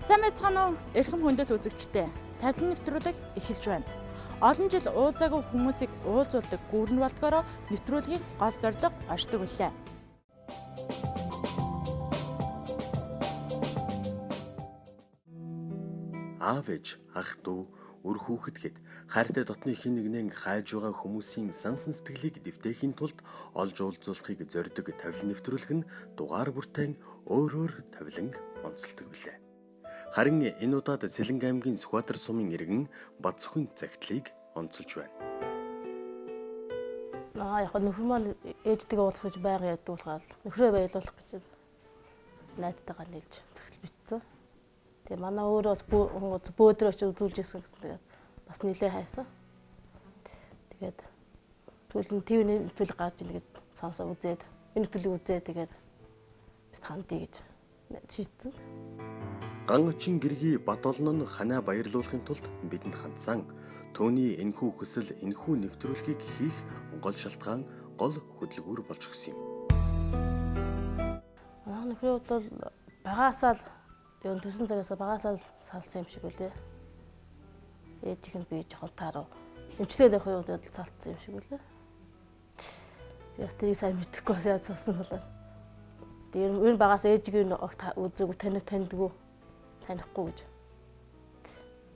Сайн байцгаана уу? Эрхэм хүндэт үзэгчдээ. Тавилан нэвтрүүлэг эхэлж байна. Олон жил уулзаагүй хүмүүсийг уулзуулдаг гүрэн болдгоороо нэвтрүүлгийн гол зорилго оршдог үлээ. Аав ээж, ах дүү, үр хүүхэд хэд хайртай дотны хэн нэгнээ хайж байгаа хүмүүсийн сансан сэтгэлийг дэвтээхийн тулд олж уулзуулахыг зорддог тавилан нэвтрүүлэг нь дугаар бүртэн өөр өөр тавиланг онцолдог билээ. Харин энэ удаад Сэлэнгэ аймгийн Сүхбаатар сумын иргэн Бадсүхэн загтлыг онцолж байна. Аа яг нөхөр маань ээжтэйгээ уулзах гэж байга ядуулгаад нөхрөө баярлуулах гэж найдтайгаа нийлж загтал бичсэн. Тэгээ манай өөрөө бөөдрөө ч үзүүлж ирсэн гэсэн тэгээд бас нилээ хайсан. Тэгээд тэгвэл нь ТV нэвтрүүлэг гарч ийн гэж сонсоо үзээд энэ нэвтрүүлгийг үзээд тэгээд бид хандъя гэж шийдсэн. Ган очин гэргий Бат олон нь ханаа баярлуулахын тулд бидэнд хандсан. Түүний энэхүү хүсэл, энэхүү нэвтрүүлгийг хийх гол шалтгаан, гол хөдөлгүүр болж өгсөн юм. Манай нөхрөө бол багаасаа л ер нь төрсөн цагаасаа багаасаа л салсан юм шиг үлээ. Ээжийнх нь би жоохон тааруу. Эмчилгээнд явах үед л салцсан юм шиг үлээ. Би бас тэрийг сайн мэдэхгүй бас яаж салсан болоо. Тэр ер нь багаас ээжигийн огт үзээгүй, таньдгүй, танихгүй гэж.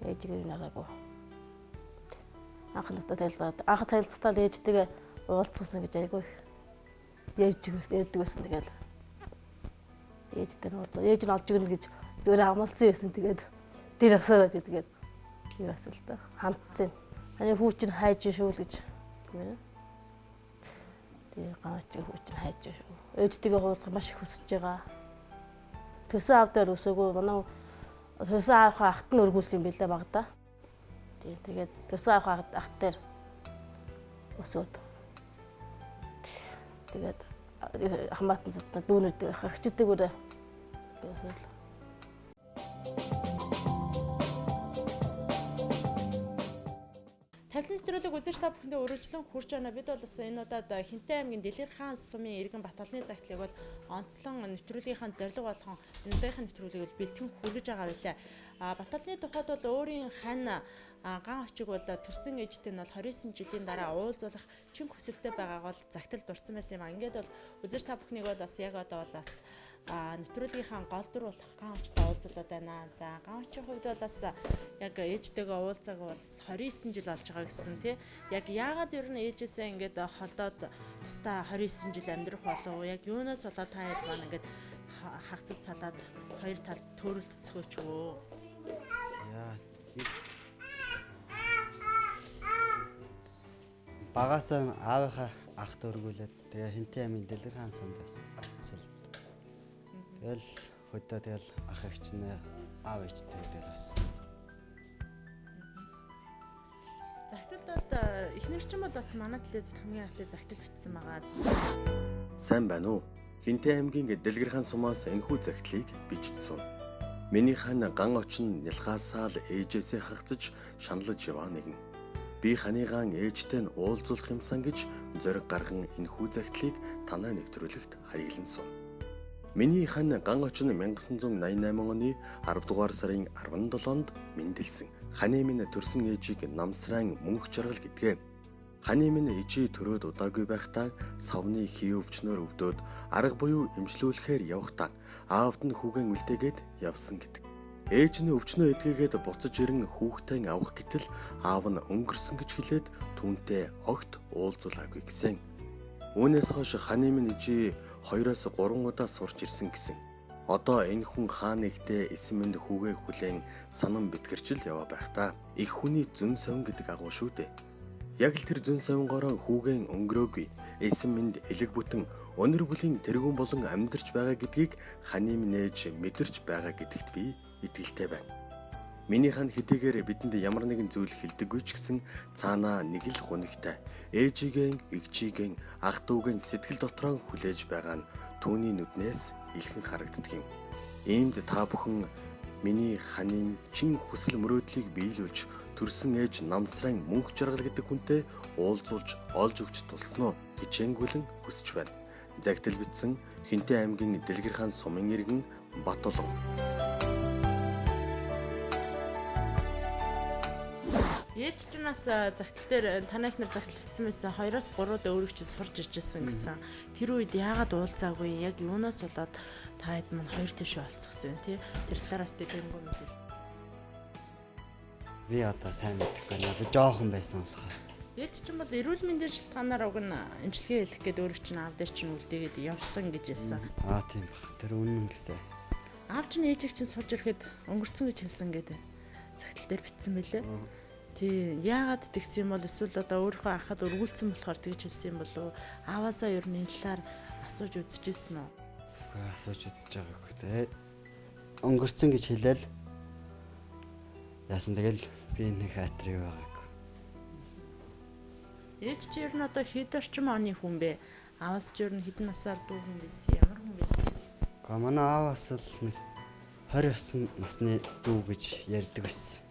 Ээжигийн нараагүй. Анх надад танилцаад, анх танилцахтаа л ээжтэйгээ уулзсан гэж айгүй их ярьдаг байсан. Тэгээд ээжтэй уулзаа. Ээж нь олж ирнэ гэж би өөрөө амласан байсан. Тэгээд тэр асаараа би тэгээд юу асуу л та хандсан. Таны хүү чинь хайж шүү л гэж. Тэгээ гач хүү чинь хайж шүү. Ээжтэйгээ уулзах маш их хүсэж байгаа. Төсөн аав дээр өсөөгүй. Манай төсөн аавынхаа ахт нь өргүүлсэн юм билээ багада. Тэгээд төсөн аавынхаа ахт дээр өсөөд. Тэгээд хамаатан зодтой дүүнүүд хагчдэгүүрээ өсөөл. Тавилан нэвтрүүлэг үзэгч та бүхэндээ үргэлжлэн хүрч байна. Бид бол бас энэ удаад Хинтээ аймгийн Дэлгэр хаан сумын иргэн Батолны загтлыг бол онцлон нэвтрүүлгийнхаа зорилго болгон энэ удаагийнхаа нэвтрүүлгийг бол бэлтгэн хүргэж байгаа билээ. Батолны тухайд бол өөрийн хань ган очиг бол төрсөн ээжтэй нь бол 29 жилийн дараа уулзуулах чин хүсэлтэй байгааг бол загтал дурдсан байсан юм а. Ингээд бол үзэгч та бүхнийг бол бас яг одоо бол бас нэвтрүүлгийнхаа гол дүр болох ган очтой уулзуулаад байна. За ган очийн хувьд бол бас яг ээжтэйгээ уулзаагүй бол 29 жил болж байгаа гэсэн тий. Яг яагаад ер нь ээжээсээ ингээд холдоод тусдаа 29 жил амьдрах болов? Яг юунаас болоод та хэд маань ингээд хагцаж салаад хоёр талд төөрөлдцгөөч өө. Яа багаасаа аавынхаа ахт өргүүлээд тэгээ Хинтээ аймгийн Дэлгэр хаан сумд очсон. Тэгэл хөдөө тэгэл ах эгч нэ аав ээжтэй тэгэл өссөн. Загталд бол эхнэр чинь бол бас манай телевизэд хамгийн анхны загтал бичсэн байгаа. Сайн байна уу? Хинтээ аймгийн Дэлгэр хаан сумаас энэхүү загтлыг бичсэн. Миний хан ган очин нялхаасаа л ээжээсээ хагцаж шаналж яваа нэгэн. Би ханыгаан ээжтэй нь уулзуулах юмсан гэж зориг гарган энэхүү загтлыг танай нэвтрүүлэгт хаяглан сууна. Миний хан ган очин 1988 оны 10 дугаар сарын 17-нд мэндэлсэн. Ханы минь төрсөн ээжийг намсраан мөнх жаргал гэдгээ. Ханы минь ээжий төрөөд удаагүй байхдаа савны хий өвчнөр өвдөөд арга буюу эмчлүүлэхээр явахдаа аавд нь хүүгэн үлдээгээд явсан гэдэг. Ээж нь өвчнөө эдгээгээд буцаж ирэн хүүхдээ авах гэтэл аав нь өнгөрсөн гэж хэлээд түүнтэй огт уулзуулаагүй гэсэн. Үүнээс хойш ханы минь ээжий 2-3 удаа сурч ирсэн гэсэн. Одоо энэ хүн хаа нэгтээ эсэм минь хүүгээ хүлээн санан битгэрчл яваа байх та. Их хүний зөн совин гэдэг агуу шүү дээ. Яг л тэр зөн совингороо хүүгэн өнгөрөөгүй. Эсэм минь элэг бүтэн өнөр бүлийн тэргүүн болон амьдарч байгаа гэдгийг ханы минь ээж мэдэрч байгаа гэдэгт би итгэлтэй байна. Миний хан хэдийгээр бидэнд ямар нэгэн зүйл хэлдэггүй ч гэсэн цаанаа нэг л гунигтай ээжиген, эгчиген, ах дүүгэн сэтгэл дотроо хүлээж байгаа нь түүний нүднээс илхэн харагддаг юм. Иймд та бүхэн миний ханын чин хүсэл мөрөөдлийг биелүүлж төрсөн ээж намсран мөнх жаргал гэдэг хүнтэй уулзуулж олж өгч тулсан уу хичээнгүлэн хүсэж байна. Загтал бичсэн Хинтээ аймгийн Дэлгэр хаан сумын иргэн Батолон. Ээж чинь бас загтал дээр танай эхнэр загтал бичсэн байсан 2-оос 3 удаа өөрийг чинь сурж иржсэн гэсэн. Тэр үед яагаад уулзаагүй? Яг юунаас болоод та хэд мань хоёр тийшээ олцсон юм тий? Тэр талаараас дэлгэрэнгүй мэдээ. Би одоо сайн мэдэхгүй байна. Би жоохон байсан болохоор. Ээж чинь бол эрүүл мэндийн шалтгаанаар уг нь эмчилгээ хийх гээд өөрийг чинь аав дээр чинь үлдээгээд явсан гэж хэлсэн. Аа тийм бах. Тэр үнэн гэсэн. Аав чинь ээжийг чинь сурж ирэхэд өнгөрцөн гэж хэлсэн гэдэг. Загтал дээр бичсэн байлээ. Тий, яагаад тэгсэн юм бол эсвэл одоо өөрийнхөө анхад өргүүлсэн болохоор тэгж хэлсэн юм болов уу? Ааваасаа ер нь энэ талаар асууж үзчихсэн үү? Үгүй асууж үзэж байгаагүй дээ. Өнгөрцөн гэж хэлээл яасан тэгэл би нэг хайтар юу байгаагүй. Ээж чи ер нь одоо хэд орчим оны хүн бэ? Ааваас чи ер нь хэдэн насаар дүү хүн байсан? Ямар хүн байсан? Гэхдээ манай ааваас л нэг 29 насны дүү гэж ярьдаг байсан.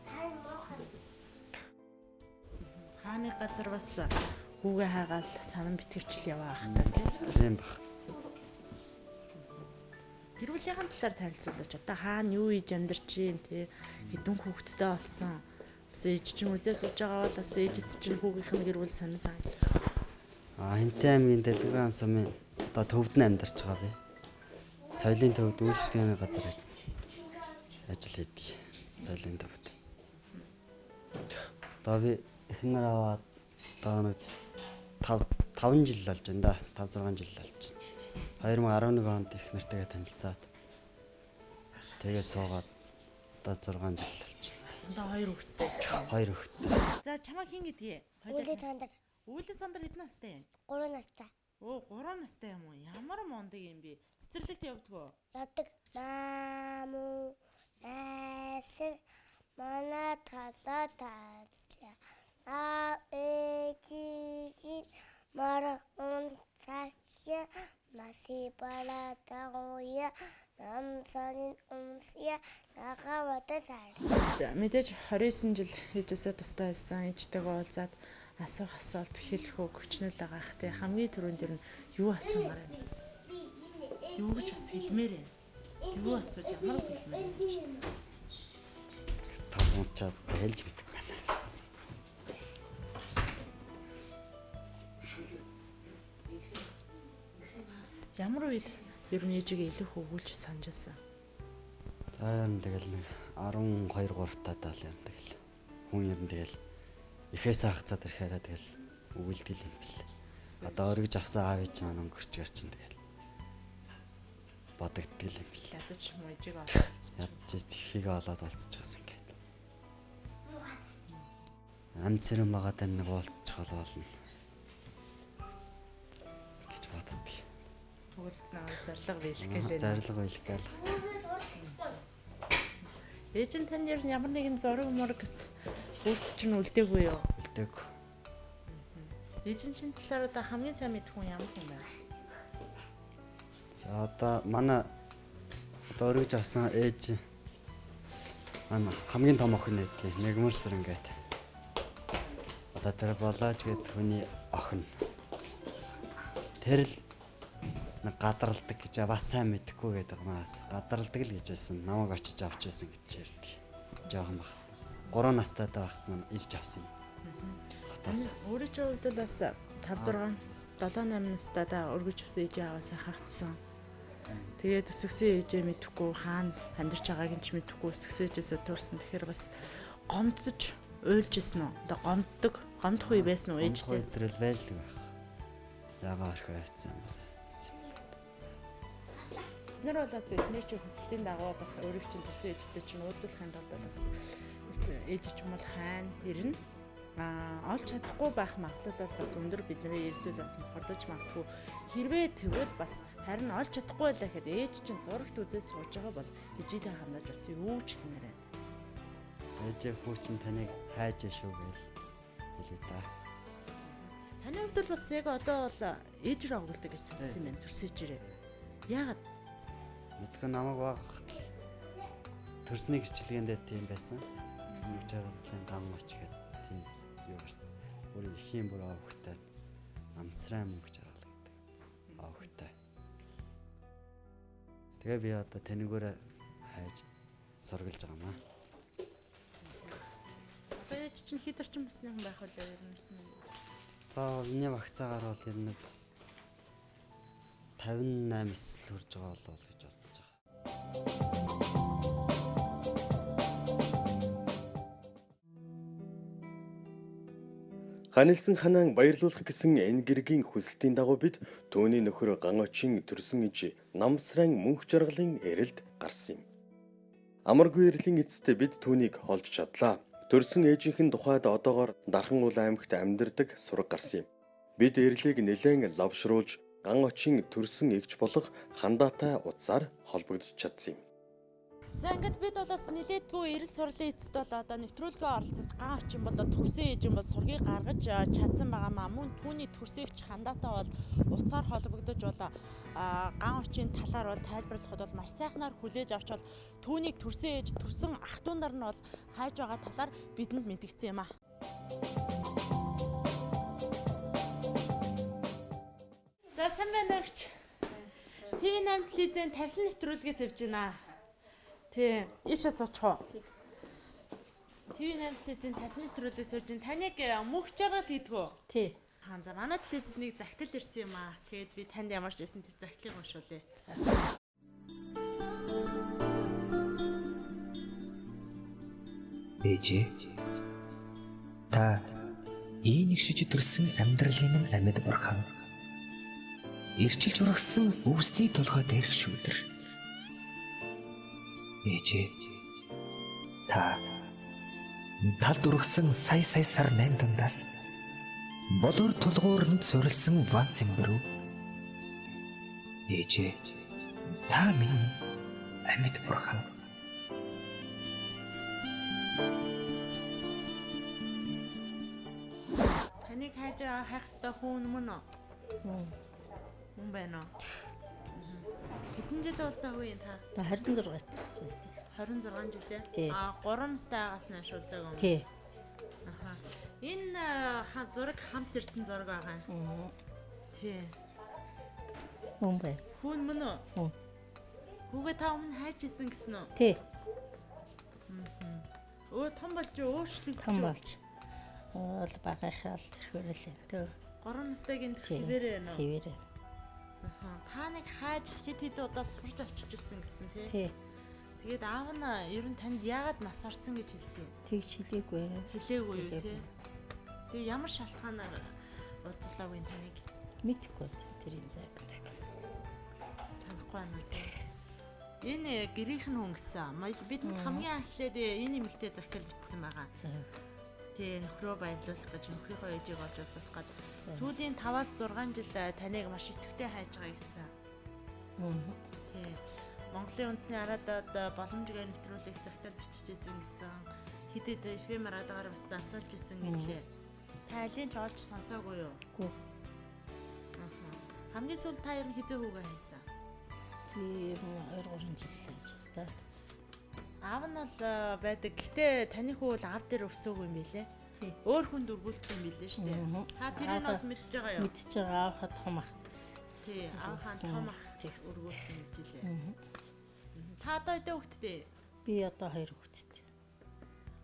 Хааны газар бас хүүгээ хайгаал санан битгэрчл яваа ах та тий. Тийм бах. Гэр бүлийнхэн талаар танилцуулаач. Одоо хаана юу хийж амьдарч юм тий. Хэдэн хүүхэдтэй болсон. Бас ээж чинь үзээ сууж байгаа бол бас ээжид чинь хүүгийнх нь гэр бүл сонин санагдаж. Аа Хинтээ аймгийн Дэлгэрэн сумын одоо төвд нь амьдарч байгаа би. Соёлын төвд үйлчлэгээний газар ажил хийдэг. Соёлын төвд. Одоо би эхнэр аваад одоо нэг 5 жил болж байна да. 5 6 жил болж байна. 2011 онд эхнэртэйгээ танилцаад тэгээ суугаад одоо 6 жил болж байна. Одоо 2 хүүхэдтэй. 2 хүүхэдтэй. За чамаа хэн гэдгийг? Үүлээ сандар. Үүлээ сандар хэдэн настай юм? 3 настай. Өө 3 настай юм уу? Ямар мундаг юм бэ? Цэцэрлэгт явдаг уу? Явдаг. Маамуу найсар манай талаа таалаа. Аа ээжигийн мара унцаахя маси бара тагуя намсанин умсья нагавата сар. Мэдээж 29 жил ээжээсээ тустай байсан. Ээжтэйгээ уулзаад асуух асуулт хэлэх үг хүчнэл байгаа ах тий. Хамгийн түрүүнд ер нь юу асуумаар байна? Юу гэж бас хэлмээр байна? Юу асууж ямар үг хэлмээр байна? Талуунчаад хэлж мэдгүй байна. Ямар үед ер нь ээжигээ илүү хөвгүүлж санаж байсан? За ер нь тэгэл нэг 12 3 таа л ер нь тэгэл хүн ер нь тэгэл ихээс хахацаад ирэхээрээ тэгэл өгүүлдэг юм бэл. Одоо өргөж авсан аав ээж маань өнгөрчгөр чинь тэгэл бодогддог юм бэл. Ядаж ээжигээ олцсон. Ядаж ихийг олоод олцчихсан ингээд. Амьд сэрэн байгаа даа нэг уулзчих болно гэж боддог. Тэгвэл зорилго биелэх гэлээ. Зорилго биелэх гээл. Ээж нь тань ер нь ямар нэгэн зураг мурагт бүрт чинь үлдээгүй юу? Үлдээгүй. Ээж нь шин талаар одоо хамгийн сайн мэдэх хүн ямар хүн бэ? За одоо манай одоо өргөж авсан ээж манай хамгийн том охин нэгдий. Нэгмөр сүрэн гээд. Одоо тэр болоож гээд хүний охин. Тэр л гадралдаг гэж бас сайн мэдэхгүй гэдэг маас гадралдаг л гэж байсан. Намайг очиж авч байсан гэж ярьдаг. Жохон баг. 3 настай байхад маань ирж авсан юм. Хотоос. Өөрийн чинь хувьд бол бас 5 6 7 8 настай да өргөж авсан ээжээ аваасаа хагдсан. Тэгээд өсгсөн ээжээ мэдэхгүй хаана амьдарч байгааг нь ч мэдэхгүй өсгсөн ээжээсээ төрсэн. Тэгэхээр бас гомдож уйлж исэн үү? Одоо гомддог, гомдох үе байсан уу ээжтэй? Тэр л байлдаг байх. Ягаа орхио айцсан юм бол. Бид нар бол бас эхнэр чинь хүсэлтийн дагуу бас өөрийг чинь төрсөн ээжтэй чинь уулзахын тулд бол бас ээж чинь бол хайна ирнэ. Олж чадахгүй байх магадлал бол бас өндөр, бидний ирлүүл бас мохордож магадгүй. Хэрвээ тэгвэл бас харин олж чадахгүй байлаа гэхэд ээж чинь зурагт үзээ сууж байгаа бол ээжийдээ хандаж бас юу ч хэлмээр байна. Ээжээ хүү чинь таныг хайж шүү гээл хэлээ да. Таны хувьд бол бас яг одоо бол ээжрээ оголдог гэж сонссон юм байна. Төрсөн ээжээрээ. Яагаад? Мэдгүй намайг багт төрсний гिचлэгэндээ тийм байсан. Нэг жаргалын гам оч гэдэг тийм юу гарсан. Бүр ихийн бүр овогтой намсраа мөнгө жаргал гэдэг. Овогтой. Тэгээ би одоо танигаараа хайж сургалж байгаа маа. Одоо ээж ээж чинь хэд орчим насны хүн байх вэ ер нь? За миний багцаагаар бол ер нь 58 эсэл хүрж байгаа болов гэж бодож байгаа. Ханилсан ханаан баярлуулах гэсэн энэ гэргийн хүсэлтийн дагуу бид түүний нөхөр Ган очин төрсөн иж Намсран мөнх жаргалын эрэлд гарсан юм. Амаргүй эрлийн эцэст бид түүнийг олж чадлаа. Төрсөн ээжийнх нь тухайд одоогоор Дархан уул аймагт амьдардаг сураг гарсан юм. Бид эрлийг нэлээн лавшруулж Ган очин төрсөн эгч болох хандаатай утсаар холбогдож чадсан юм. За ингээд бид бол бас нилээдгүй эрэл сурлын эцэст бол одоо нэвтрүүлгээ оролцож Ган очин бол төрсөн ээж юм бол сургийг гаргаж чадсан байгаа маа. Мөн түүний төрсөн эгч хандаатай бол утсаар холбогдож бол Ган очин талаар бол тайлбарлахад бол маш сайхнаар хүлээж авч бол түүнийг төрсөн ээж төрсөн ах トゥ нар нь бол хайж байгаа талаар бидэнд мэдгдсэн юм аа. За сайн байна уу эгч. TV8 телевизийн тавилан нэвтрүүлгээс явж байна. Тий, ийшээ суучих уу. TV8 телевизийн тавилан нэвтрүүлгээс явж байна. Таныг мөнх жаргал гэдэг үү? Тий. Аа за манай телевизэд нэг загтал ирсэн юм аа. Тэгээд би танд ямар ч байсан тэр загтлыг уншуулъя. Ээжээ. Та энийг шиж төрсөн амьдралын минь амьд бурхан. Ирчилж ургасан өвсний толгой дээрх шүүдэр. Ээжээ. Та талд ургасан сая сая сар найн дундаас болор тулгуурнд сурлсан ван сэмбэрүү. Ээжээ. Та миний амьд бурхан. Таныг хайж байгаа хайх ёстой хүн мөн үү? Мөн байна уу? Хэдэн жил уулзаагүй юм та? Та 26 жил. 26 жилээ. Тий. Аа 3 настай байгаас нь уулзаагүй юм. Тий. Аха. Энэ зураг хамт ирсэн зураг байгаа юм. Тий. Мөн байна. Хүн мөн үү? Мөн. Хүүгээ та өмнө хайж исэн гэсэн үү? Тий. Өө том болж өөрчлөгдөж. Том болж. Уул багийнхаа л тэрхүүрэл юм. Тэг. 3 настай гинт Тий. хэвээрээ байна уу? Хэвээрээ. Аха. Та нэг хайж хэд хэд удаа сурч очиж исэн гэсэн тий. Тий. Тэгээд аав нь ер нь танд яагаад нас орсон гэж хэлсэн юм? Тэгж хэлээгүй. Хэлээгүй юу тий? Хэлээгүй. Тэгээ ямар шалтгаанаар уулзлаагүй таныг Мэдэхгүй тэрийн зайг. танихгүй байна уу тий? Энэ гэрийнх нь хүн гэсэн. Бидэнд хамгийн анх эхлээд энэ эмэгтэй захиал бичсэн байгаа. За. Тий, нөхрөө баярлуулах гэж нөхрийнхөө ээжийг олж уулзах гээд сүүлийн 5-6 жил таныг маш идэвхтэй хайж байгаа гэсэн. Тий. Монголын үндэсний араадад боломжтой нэвтрүүлэг захиал биччихсэн гэсэн. Хэд хэд FM радиогоор бас зарлуулж исэн гэлээ. Та алийг ч олж сонсоогүй юу? Үгүй. Аха. Хамгийн сүүлд та ер нь хэзээ хүүгээ хайсан? Би ер нь 2-3 жил л байж та. Аав нь бол байдаг. Гэтэ таны хүү бол аав дээр өрсөөгүй юм билээ. Тий. Өөр хүнд өргүүлсэн юм билээ шүү дээ. Та тэрийг нь бол мэдж байгаа юу? Мэдж байгаа аавхаа том ах. Тий, аавхаа Өргүүлсэн. том ах Тэгсэн. өргүүлсэн гэж илээ. Та одоо хэдэн хүүхэдтэй? Би одоо 2 хүүхэдтэй.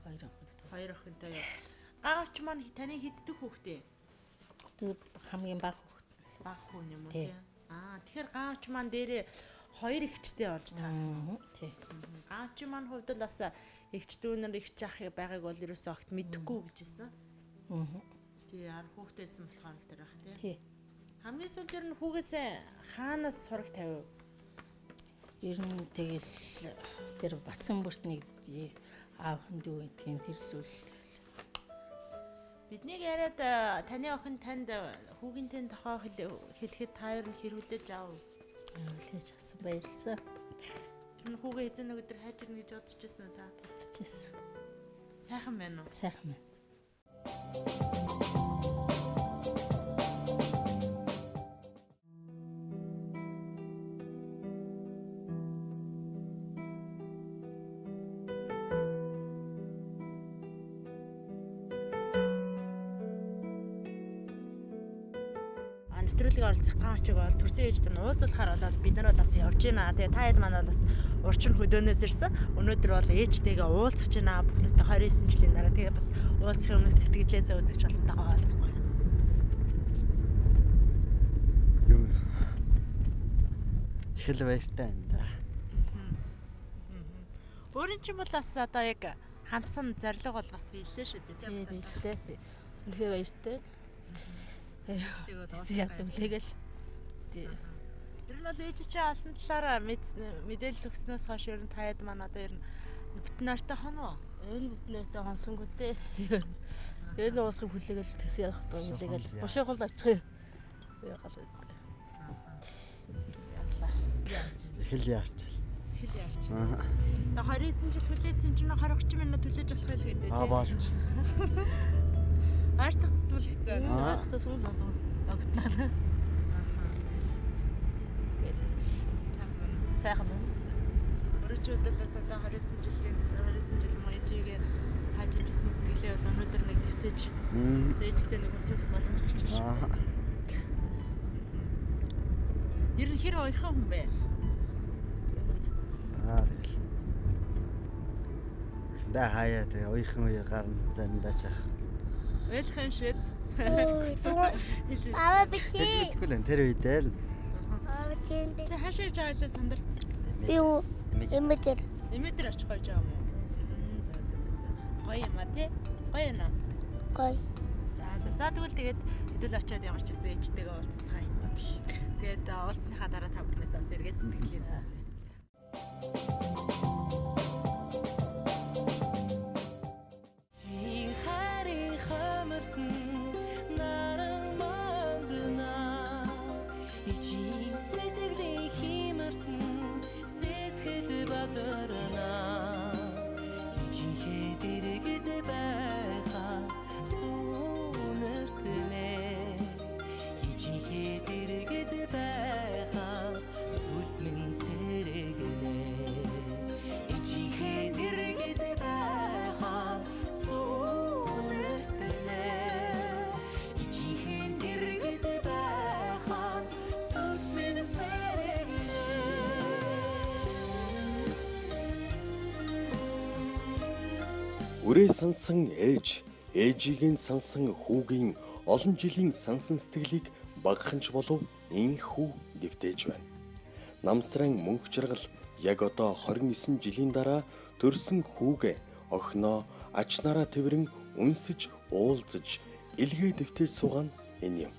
2 охинтой. 2 охинтой юу? Гагаач маань таны хэддэг хүүхэдтэй? Тэр хамгийн бага хүүхэд. Бага хүн юм уу Тий. тий? Аа, тэгэхээр гаагаач маань дээрээ 2 эгчтэй болж таа. Тий. Гаагаач маань хувьд л бас эгч дүүнэр эгч ах байгааг бол ерөөсөө огт мэдэхгүй гэж хэлсэн. Тий, 10 хүүхэдтэйсэн болохоор л тэр бах тий. Тий. Хамгийн сүүлд ер нь хүүгээсээ хаанаас сураг тавив? Ер нь тэгэл тэр Батсан бүрт нэг аавхан дүү гэдгийг тэр зүйл. Биднийг яриад таны охин танд хүүгийнтэй тохоо хэлэхэд та ер нь хэрүүлэж аав. Хүлээж авсан баярлсан. Ер нь хүүгээ эзэн нэг өдөр хайж ирнэ гэж бодож байсан уу та? Бодчихсон. Сайхан байна уу? Сайхан байна. нэвтрүүлгийн оролцох ган очиг бол төрсөн ээжтэй уулзуулахаар болоод бид нар бол бас явж байна. Тэгээ та хэд маань бол бас урчин хөдөөнөөс ирсэн. Өнөөдөр бол ээжтэйгээ уулзах байна. Бүгдээ 29 жилийн дараа тэгээ бас уулзахын өмнө сэтгэлээсээ үзэгч олонтойгоо уулзах. Их л баяртай юм да. Өөрийн чинь бол бас одоо яг хандсан зорилго бол бас биеллээ шүү дээ. Тийм биеллээ. Үнэхээр баяртай. Ээжтэйгээ уулзах. Тийм. Ер нь бол ээж чинь олсон талаараа мэдээлэл өгснөөс хойш ер нь таяад маань одоо ер нь бүтэн ойртой хон уу? Ер нь бүтэн ойртой хонсонгүй дээ. Ер нь уусахыг хүлээгээл тэс явах даа хүлээгээл. Бушуухан л очих юм. Ягаал. Хэл яарч. Хэл яарч. Одоо 29 жил хүлээсэн чинь 20 30 минут хүлээж болох байл гэдэг. Аа болж. Ойртох тусмал хэцүү байна. Ойртох тусмал болов. Догтлаа. Сайхан байна. Өрөөчүүдээс одоо 29 жилийн 29 жил ээжигээ хааж ижсэн сэтгэлээ бол өнөөдөр нэг дэвтэж ээжтэй нэг өсвөх боломж гарч ирж байна. Ер нь хэр оёхон хүн бэ? За тэгэл. Эндээ хаяа тэгээ оёхон үе гарна заримдаа ч ах. Уйлах юм швэд. Баба бити. Тэгэхгүй л тэр үедээ л. Баба чи Чи хаашаа явж байгаа лээ сандар? Би юу? Эмэтэр. Эмэтэр очих гэж байгаа юм уу? За за за за. Гоё юм а тий? Гоё юм аа. Гоё. За за за тэгвэл тэгээд хэдүүл очиод ямар ч байсан ээжтэйгээ уулзцгаая. Тэгээд уулзсныхаа дараа та бүхнээс бас эргээд сэтгэлийн сонсъё. Үрээ сансан ээж, ээжийг нь сансан хүүгийн олон жилийн сансан сэтгэлийг багахан ч болов инхүү дэвтээж байна. Намсран мөнх жаргал яг одоо 29 жилийн дараа төрсөн хүүгээ охиноо ач нараа тэврэн үнсэж уулзаж илгээ дэвтээж суугаа нь энэ юм.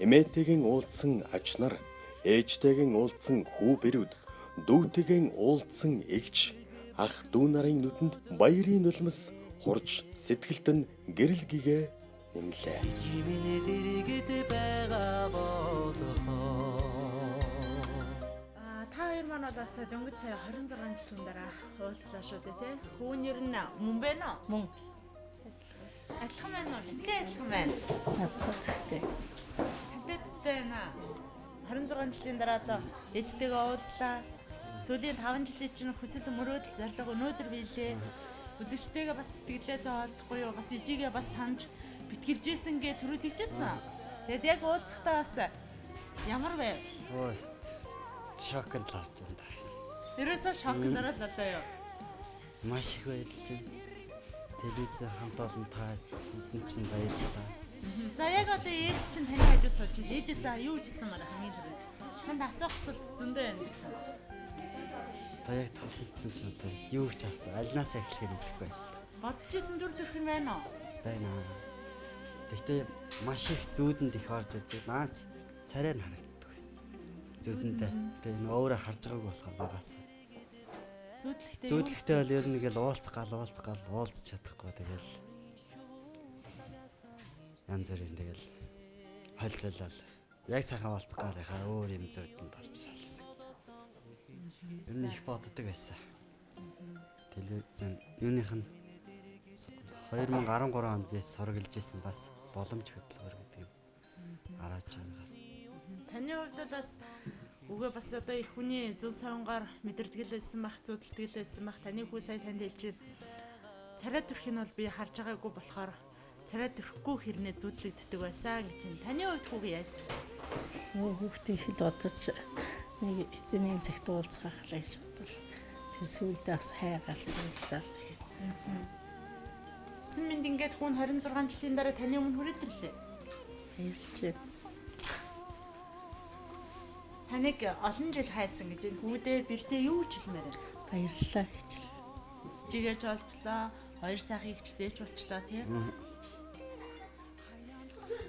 Эмээтэйгэн уулзсан ач нар, ээжтэйгэн уулзсан хүү бэрүүд, дүүтэйгэн уулзсан эгч, ах дүү нарын нүдэнд баярын нулимс хурж сэтгэлд нь гэрэл гэгээ нэмлээ. Та хоёр маань бол бас дөнгөж сая 26 жилийн дараа уулзлаа шүү дээ тий. Хүү нэр нь мөн бэ нөө? Мөн. Адилхан байна уу? Хэнтэй адилхан байна? Надад төстэй. Хэнтэй төстэй байна. 26 жилийн дараа одоо ээжтэйгээ уулзлаа. Сүүлийн 5 жилийн чинь хүсэл мөрөөдөл зорилго өнөөдөр биелээ. Үзэгчтэйгээ бас сэтгэлээсээ уулзахгүй юу? Бас ижигээ бас санаж битгэлжсэн гэ түрүү тэгжсэн. Тэгэд яг уулзахдаа бас ямар вэ? Өө шоконд л орж байна даа. Ерөөсөө шоконд ороод болоо юу? Маш их баярлж байна. Телевиз хамт олон та бүхэн чинь баярлалаа. За яг одоо ээж чинь таны хажуу сууж байна. Ээжээсээ юу хийсэн мараа хамгийн түрүү. Танд асуух асуулт зөндөө байна гэсэн. Одоо яг тулгдсан чинь одоо юу ч асуу. Альнаасаа эхлэхээр мэдэхгүй байна. Бодож исэн дүр төрх юм байна уу? Байна. Гэхдээ маш их зүүдэнд их орж ирдэг. Наач царай нь харагддаг. Зүүдэндээ. Тэгээ энэ өөрөө харж байгаагүй болохоор багаас. Зүүдлэхтэй. Зүүдлэхтэй бол ер нь ингээл уулзах гал уулзах гал уулзах чадахгүй тэгэл. Янз бүрийн тэгэл холсолол. Яг сайхан уулзах гал яхаа өөр юм зүүдэнд орж ирсэн. Ер нь их боддог байсан. Телевизэн юуных нь 2013 онд би сургалж исэн бас боломж хөдөлгөөр гэдэг юм арааж байгаа. Таны хувьд бол бас үгээ бас одоо их хүний зүүн савнгаар мэдэрдэг л байсан бах, зүүдэлдэг л байсан бах. Таны хүү сая танд хэлж байна. Царай төрх нь бол би харж байгаагүй болохоор Царай төрөхгүй хэрнээ зүүдлэгддэг байсан гэж чинь. Таны хувьд хүүгээ яаж зэрэг? Нөгөө хүүхдийг хэд бодож нэг эзэний цагт уулзах хаа гэж бодвол тэр сүүлдээ бас хайгаал суулаа. Эсэн мэнд ингээд хүн 26 жилийн дараа таны өмнө хүрээд ирлээ. Баярлж байна. Таныг олон жил хайсан гэж энэ хүүдээ бэртээ юу ч хэлмээр байна. Баярлалаа гэж. Жигээч олчлоо, хоёр сайхан ихчдээч болчлоо тий.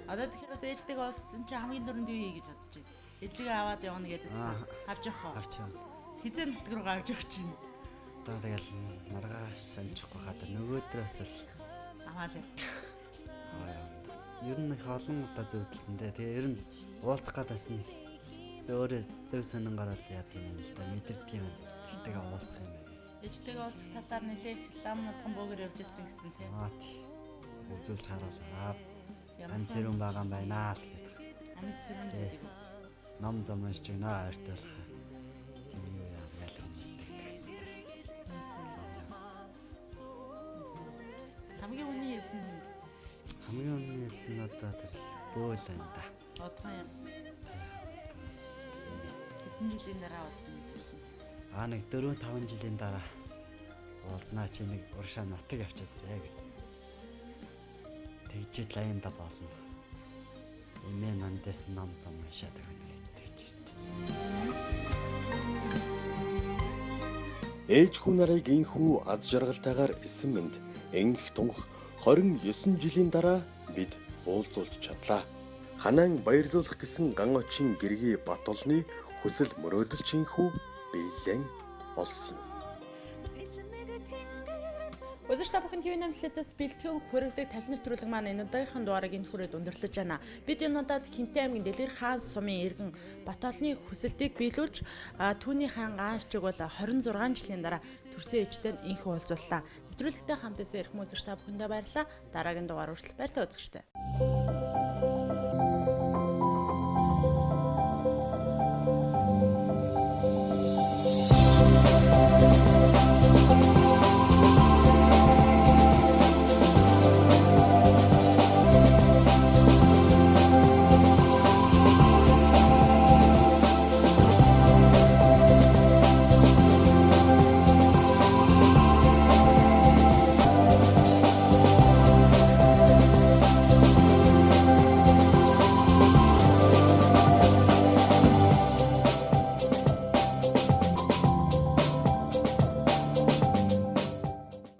Одоо тэгэхээр бас ээжтэйгээ уулзсан чи хамгийн түрүүнд юу хий гэж бодож байна? Ээлжигээ аваад явна гэдээсэн. Авч явах уу? Авч явна. Хизээ нутг руу авч явах чинь. Одоо тэгэл маргааш амжихгүй хаа нөгөөдрөөс л Аваа л. аваа явна. Ер нь их олон удаа зөвдөлсөн те. Тэгээ ер нь уулзах гадаас нь өөрөө зөв сонин гараад яад юм л да мэдэрдэг юм. Ихтэйгээ уулзах юм байна. Ээжтэйгээ уулзах талаар нэлээх лам модгон бөөгөр явж ирсэн гэсэн тий. Аа тий. Үзүүлж харуулаа. Ямар Ам сэрүүн байгаа юм байна л гэдэг. Амьд сэрүүн гэдэг. Ном зам уншиж өгнө ойртой болох. Тийм юу яа ял хүмүүстэй гэсэн тэр. Хамгийн үнийн хэлсэн юм. Хамгийн үнэн хэлсэн нь одоо тэр л бөөл байна да. Одхон юм. Хэдэн жилийн дараа уулзсан гэж хэлсэн. Аа нэг 4 5 жилийн дараа уулзнаа чи нэг уршаа нутаг авчиад ирээ гэв. Тэгжиж лаянда болно. Эмээ нандаас ном зам уншаад өгнө гэж тэгж ирчихсэн. Ээж хүн нарыг инхүү аз жаргалтайгаар эсэн мэнд энх тунх 29 жилийн дараа бид уулзуулж чадлаа. Ханаан баярлуулах гэсэн ган очийн гэргий Батулны хүсэл мөрөөдөлч инхүү биелэн олсон юм. Үзэгч та бүхэн ТV8 телевизээс бэлтгэн хүргэдэг тавилан нэвтрүүлэг маань энэ удаагийнхын дугаарыг энэ хүрээд өндөрлөж байна. Бид энэ удаад Хинтээ аймгийн Дэлгэр хаан сумын иргэн Батолны хүсэлтийг биелүүлж түүний хаан гаанчиг бол 26 жилийн дараа төрсөн ээжтэй нь инх уулзууллаа. Нэвтрүүлэгтэй хамт байсан эрхэм үзэгч та бүхэндээ баярлалаа. Дараагийн дугаар хүртэл баяртай үзэгчтэй.